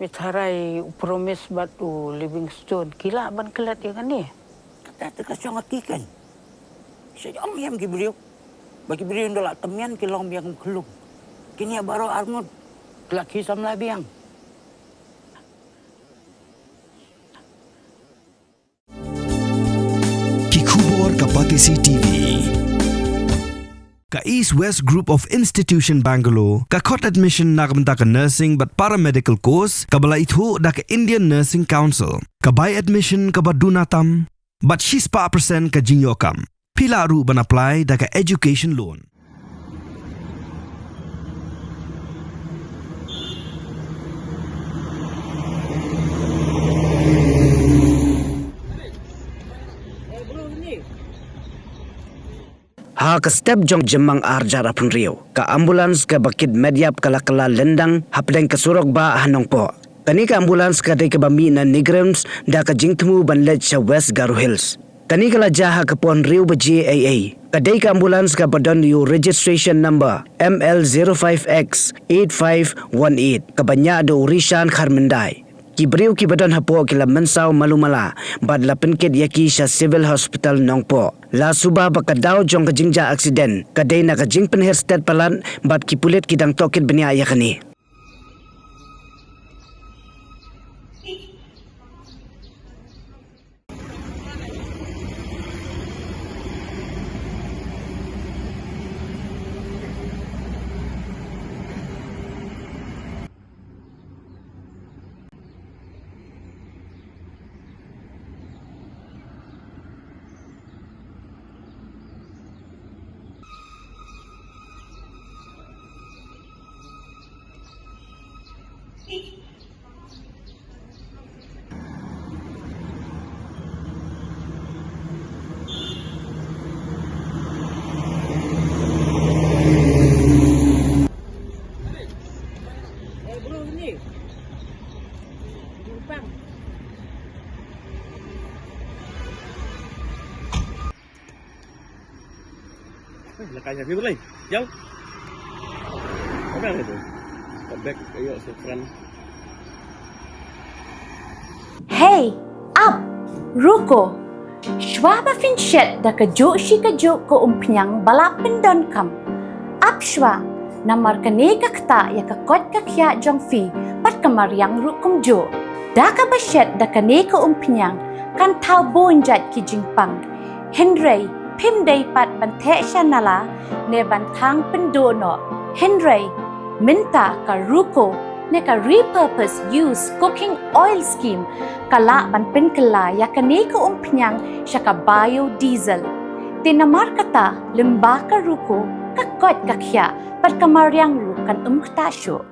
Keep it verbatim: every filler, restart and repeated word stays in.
Phi tharai u Promise bad u Livingstone ki lah ban klet ïa kane? Kata te ka shong ha ki kan. Sha ong ïam ki briew. Ba ki briew nda la tymmen ki long biang kum khlung. Kine baroh arngut ki la ki samla biang. Ki khubor ka Batesi T V. Ka East West Group of Institution Bangalore ka khot admission na ka bynta ka nursing bad paramedical course kaba la ithuh da ka Indian Nursing Council. Ka bai admission kaba duna tam bad shispah percent ka jingïoh kam. Phi lah ruh ban apply da ka education loan. Ha ka step jong Jymmang ar hajar arphew hynriew, ka ambulance kaba kit met ïap ka la kylla lyndang hapdeng ka surok bah ha Nongpoh. Kane ka ambulance ka dei kaba mih na NEIGRIHMS da ka jingthmu ban leit sha West Garo Hills. Kane ka la jia ha ka por hynriew baje eiei. Ka dei ka ambulance kaba don ïa u registration number M L zero five X eight five one eight, kaba ñiah da u Rishan Kharmyndai. Ki briew kiba don hapoh ki la mynsaw malu mala bad la pynkit ïa ki sha Civil Hospital Nongpoh. La suba ba ka daw jong ka jingjia accident ka dei na ka jingpynher stet palat bad ki pulit ki dang tohkit bniah ïa kane. Eh, la kai ïa phi balei? Jal. Apa yang itu? Kat bag, ayo, sukran. Hey, ap, ruko. Shwa ba phin shet da kajuh shi kajuh ka umphniang ba la pyndonkam, ap shwa, namar kane ka ktah ïa ka koit ka khiah jong phi bad ka mariang ruh kumjuh. Da kaba shet da kane ka umphniang kan thaw bun jait ki jingpang. Hynrei phim dei pat ban theh sha nala ne ban thang pynduh noh. Hynrei mynta ka ruko ne ka repurpose use cooking oil scheme ka lah ban pynkylla ïa kane ka umphniang sha ka biodiesel. Te namar kata, lyngba ka ruko, ka koit ka khiah bad ka mariang ruh kan ym ktah shuh.